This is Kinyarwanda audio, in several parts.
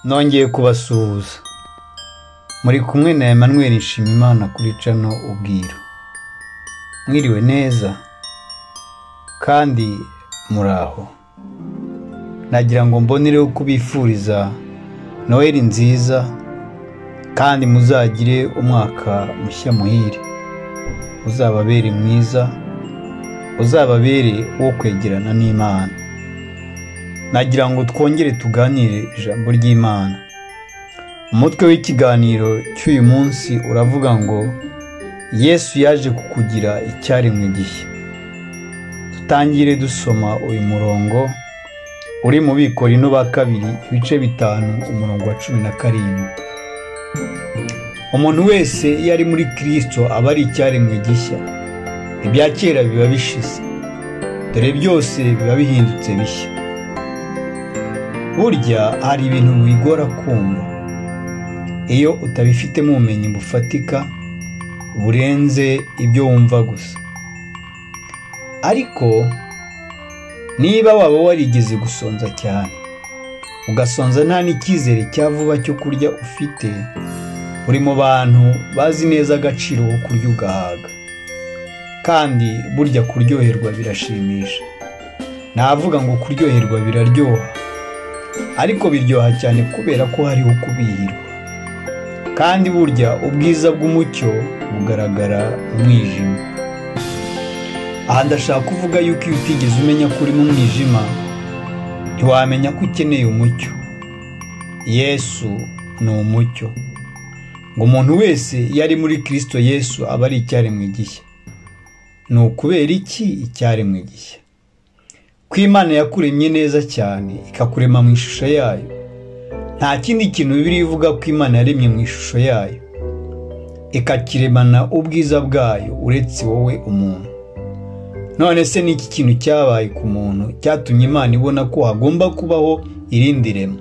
Nongeye kubasuhuza. Muri kumwe na Emmanuel Nshimiyimana kuri Channel Ubwiro. Mwiriwe neza kandi muraho. Nagira ngo mbonereho kubifuriza Noheli nziza kandi muzagire umwaka mushya muhire. Uzababere mwiza, uzababere wo kwegerana n'Imana. Nagira ngo twongere tuganire ijambo ry'Imana. Umutwe w'ikiganiro cy'uyu munsi uravuga ngo Yesu yaje kukugira icyaremwe gishya. Tutangire dusoma uyu murongo uri mu Bikorinto ba kabiri ibice 5 umurongo wa 17. Umuntu wese iyo ari muri Kristo aba ari icyaremwe gishya. Ibya kera biba bishize, dore byose biba bihindutse bishya. Burya hari ibintu bigora kumva iyo utabifitemo ubumenyi bufatika burenze ibyo wumva gusa. Ariko niba waba warigeze gusonza cyane, ugasonza nta n'icyizere cya vuba cyo kurya ufite, uri mu bantu bazi neza agaciro ko kurya ugahaga. Kandi burya kuryoherwa birashimisha. Navuga ngo kuryoherwa biraryoha, ariko biryoha cyane kubera ko hariho kubihirwa. Kandi burya ubwiza bw'umucyo bugaragara mu mwijima. Aha ndashaka kuvuga yuko iyo utigeze umenya ko uri mu mwijima, ntiwamenya ko ukeneye umucyo. Yesu ni umucyo. Ngo umuntu wese iyo ari muri Kristo Yesu aba ari icyaremwe gishya. Ni ukubera iki icyaremwe gishya? Ko Imana yakuremye neza cyane, ikakurema mu ishusho yayo. Nta kindi kintu Bibiliya ivuga ko Imana yaremye mu ishusho yayo, ikakiremana ubwiza bwayo uretse wowe umuntu. None se ni iki kintu cyabaye ku muntu cyatumye Imana ibona ko hagomba kubaho irindi rema,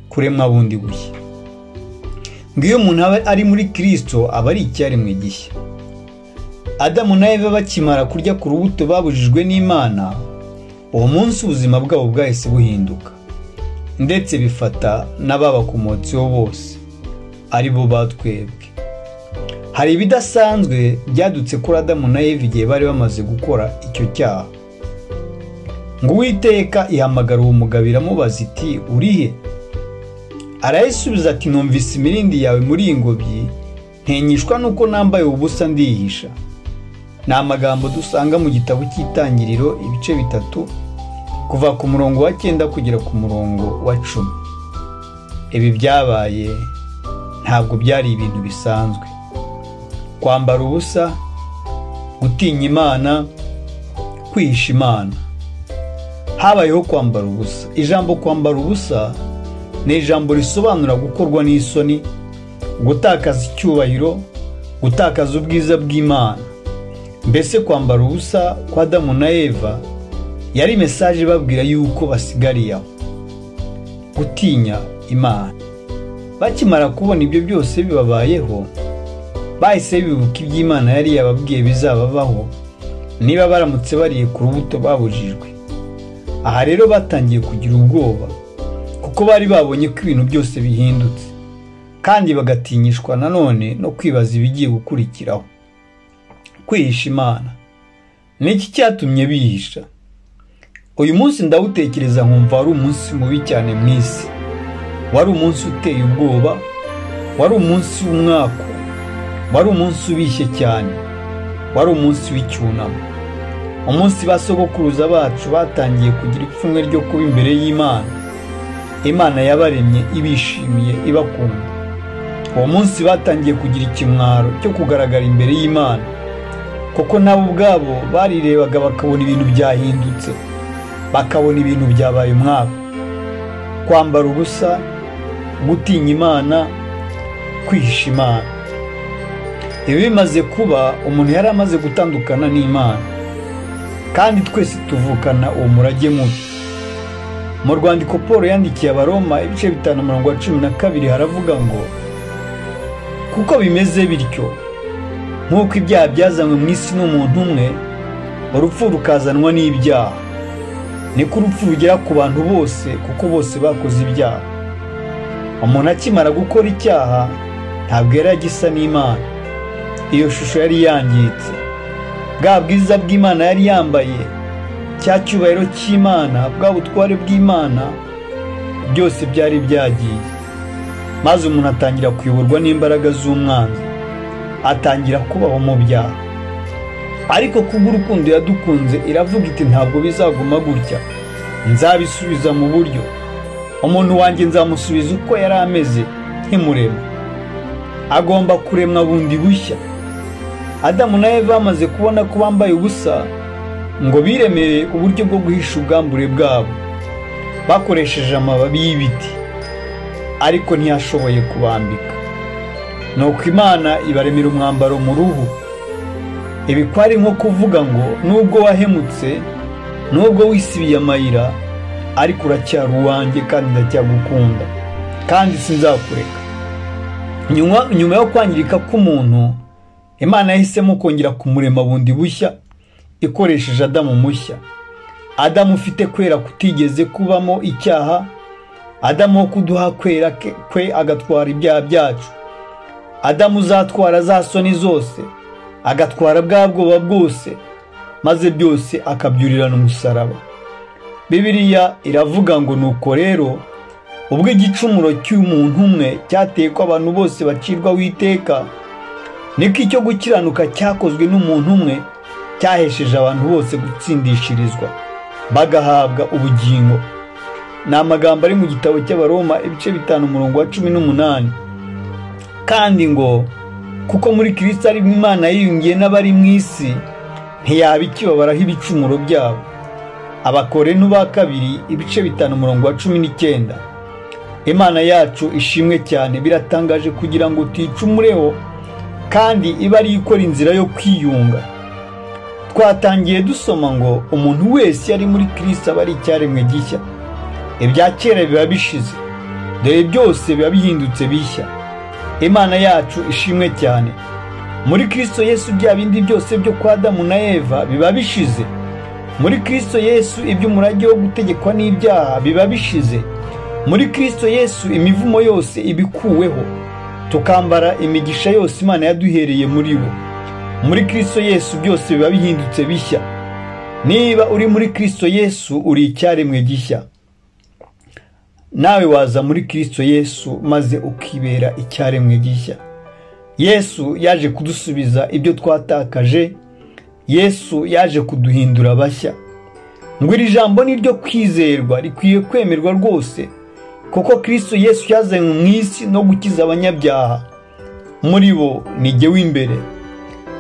kuremwa bundi bushya? Ngo iyo umuntu aba ari muri Kristo aba ari icyaremwe gishya. Adamu na Eva bakimara kurya ku rubuto babujijwe n'Imana, uwo munsi ubuzima bwabo bwahise buhinduka, ndetse bifata n'ababakomotseho bose ari bo batwebwe. Hari ibidasanzwe byadutse kuri Adamu na Eva igihe bari bamaze gukora icyo cyaha. Ngo Uwiteka ihamagara uwo mugabo iramubaza iti urihe? Arayisubiza ati numvise imirindi yawe muri iyi ngobyi, ntinyishwa nuko nambaye ubusa ndihisha. Ni amagambo dusanga mu gitabo cy'Itangiriro ibice 3 kuva ku murongo wa 9 kugera ku murongo wa 10. Ibi byabaye ntabwo byari ibintu bisanzwe. Kwambara ubusa, gutinya Imana, kwihisha Imana. Habayeho kwambara ubusa. Ijambo kwambara ubusa ni ijambo risobanura gukorwa n'isoni, gutakaza icyubahiro, gutakaza ubwiza bw'Imana. Mbese kwambara ubusa kwa Adamu na Eva yari message babwira yuko basigariye aho, gutinya Imana. Bakimara kubona ibyo byose bibabayeho, bahise bibuka iby'Imana yari yababwiye bizababaho niba baramutse bariye ku rubuto babujijwe. Aha rero batangiye kugira ubwoba, kuko bari babonye ko ibintu byose bihindutse, kandi bagatinyishwa nanone no kwibaza ibigiye gukurikiraho. Kwihisha Imana. Niki cyatumye bihisha? Uyu munsi ndawutekereza nkumva wari umunsi mubi cyane mu isi. Wari umunsi uteye ubwoba, wari umunsi w'umwako, wari umunsi ubishye cyane, wari umunsi w'icyunamo. Umunsi basogokuruza bacu batangiye kugira ipfunwe ryo kuba imbere y'Imana. Imana yabaremye ibishimiye ibakunda. Uwo munsi batangiye kugira ikimwaro cyo kugaragara imbere y'Imana, kuko nabo ubwabo barirebaga bakabona ibintu byahindutse, bakabona ibintu byabaye umwaka. Kwambara ubusa, gutinya Imana, kwihisha Imana. Ibi bimaze kuba, umuntu yari amaze gutandukana n'Imana, kandi twese tuvukana uwo murage mubi. Mu rwandiko Paul yandikiye Abaroma ibice 5 umurongo wa 12 haravuga ngo kuko bimeze bityo, nk'uko ibyaha byazanywe mu isi n'umuntu umwe, urupfu rukazanwa n'ibyaha, niko urupfu rugera ku bantu bose, kuko bose bakoze ibyaha. Umuntu akimara gukora icyaha ntabwo yari agisa n'Imana. Iyo shusho yari yangiritse. Bwa bwiza bw'Imana yari yambaye, cya cyubahiro cy'Imana, bwa butware bw'Imana, byose byari byagiye. Maze umuntu atangira kuyoborwa n'imbaraga z'umwanzi, atangira kubaho mu byaha. Ariko kubw'urukundo yadukunze iravuga iti ntabwo bizaguma gutya, nzabisubiza mu buryo. Umuntu wanjye nzamusubiza uko yari ameze nkimurema. Agomba kuremwa bundi bushya. Adamu na Eva bamaze kubona ko bambaye ubusa, ngo biremereye uburyo bwo guhisha ubwambure bwabo bakoresheje amababi y'ibiti, ariko ntiyashoboye kubambika. Nuko Imana ibaremera umwambaro mu ruhu. Ibi kwari nko kuvuga ngo nubwo wahemutse, nubwo wisibiye amayira, ariko uracyari uwanjye kandi ndacyagukunda, kandi sinzakureka. Nyuma yo kwangirika k'umuntu, Imana yahisemo kongera kumurema bundi bushya ikoresheje Adamu mushya. Adamu ufite kwera kutigeze kubamo icyaha, Adamu wo kuduha kwera kwe agatwara ibyaha byacu, Adamu uzatwara za soni zose, agatwara bwa bwoba bwose, maze byose akabyurirana umusaraba. Bibiliya iravuga ngo nuko rero ubwo igicumuro cy'umuntu umwe cyateye ko abantu bose bacirwa witeka, niko icyo gukiranuka cyakozwe n'umuntu umwe cyahesheje abantu bose gutsindishirizwa bagahabwa ubugingo. Ni amagambo ari mu gitabo cy'Abaroma ibice 5 umurongo wa 18. Kandi ngo kuko muri Kristo ari Imana yiyungiye n'abari mu isi, ntiyaba ikibabaraho ibicumuro byabo. Abakorinto ba kabiri ibice 5 umurongo wa 19. Imana yacu ishimwe cyane. Biratangaje kugira ngo tuyicumureho kandi iba ari ikora inzira yo kwiyunga. Twatangiye dusoma ngo umuntu wese yari muri Kristo aba ari icyaremwe gishya, ibya kera biba bishize, dore byose biba bihindutse bishya. Imana yacu ishimwe cyane. Muri Kristo Yesu bya bindi byose byo kwa Adamu na Eva biba bishize. Muri Kristo Yesu iby'umurage wo gutegekwa n'ibyaha biba bishize. Muri Kristo Yesu imivumo yose ibikuweho, tukambara imigisha yose Imana yaduhereye muri we. Muri Kristo Yesu byose biba bihindutse bishya. Niba uri muri Kristo Yesu uri icyaremwe gishya. Nawe waza muri Kristo Yesu maze ukibera icyaremwe gishya. Yesu yaje kudusubiza ibyo twatakaje. Yesu yaje kuduhindura bashya. Ngo iri jambo ni ryo kwizerwa, rikwiye kwemerwa rwose, kuko Kristo Yesu yazanywe mu isi no gukiza abanyabyaha, muri bo ni jye w'imbere.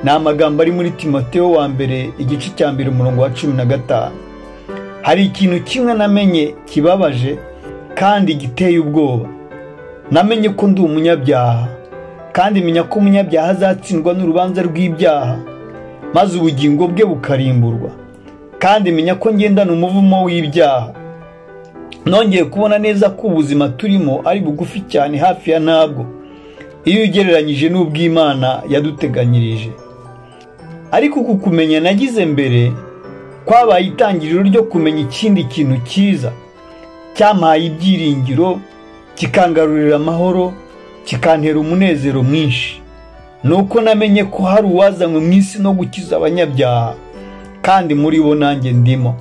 Ni amagambo ari muri Timoteyo wa mbere igice cya 1 umurongo wa 15. Hari ikintu kimwe namenye kibabaje kandi giteye ubwoba. Namenye ko ndi umunyabyaha, kandi menya ko umunyabyaha azatsindwa n'urubanza rw'ibyaha, maze ubugingo bwe bukarimburwa. Kandi menya ko ngendana umuvumo w'ibyaha. Nongeye kubona neza ko ubuzima turimo ari bugufi cyane, hafi ya ntabwo, iyo ugereranyije n'ubw'Imana yaduteganyirije. Ariko uku kumenya nagize mbere kwabaye itangiriro ryo kumenya ikindi kintu cyiza cyampaye ibyiringiro, kikangarurira amahoro, kikantera umunezero mwinshi. Nuko namenye ko hari uwazanywe mu isi no gukiza abanyabyaha, kandi muri bo nanjye ndimo.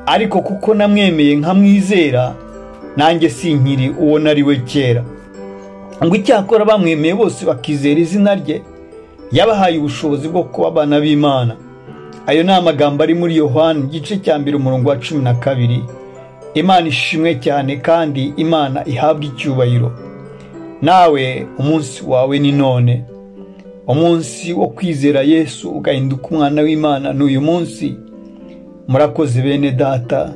Ariko kuko namwemeye nkamwizera, nanjye sinkiri uwo nari we kera. Ngo icyakora bamwemeye bose bakizera izina rye, yabahaye ubushobozi bwo kuba abana b'Imana. Ayo ni amagambo ari muri Yohana igice cya 1 umurongo wa 12. Imana ishimwe cyane kandi Imana ihabwe icyubahiro. Nawe umunsi wawe ni none. Umunsi wo kwizera Yesu ugahinduka umwana w'Imana n'uyu munsi. Murakoze bene data.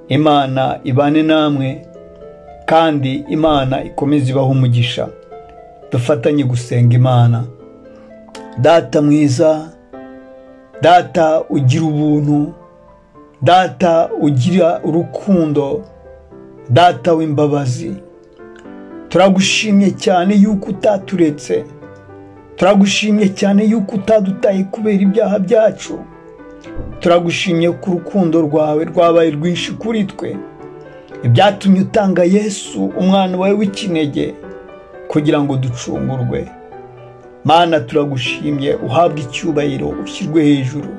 Imana ibane namwe kandi Imana ikomeze ibahe umugisha. Dufatanye gusenga Imana. Data mwiza, Data ugira ubuntu, Data ugira urukundo, Data w'imbabazi, turagushimye cyane yuko utaturetse, turagushimye cyane yuko utadutaye kubera ibyaha byacu. Turagushimye ku rukundo rwawe rwabaye rwinshi kuri twe. Ibyatumye utanga Yesu umwana wawe w'ikinege kugira ngo ducungurwe. Mana, turagushimye, uhabwe icyubahiro, ushyirwe hejuru.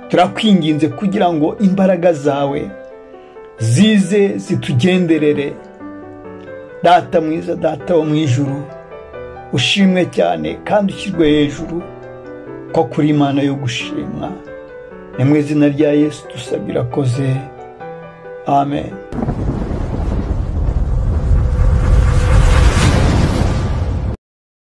Turakwinginze kugira ngo imbaraga zawe zize zitugenderere. Data mwiza, Data wo mu ijuru, ushimwe cyane kandi ushyirwe hejuru ko kuri Imana yo gushimwa. Ni mu izina rya Yesu dusabye, urakoze. Amen.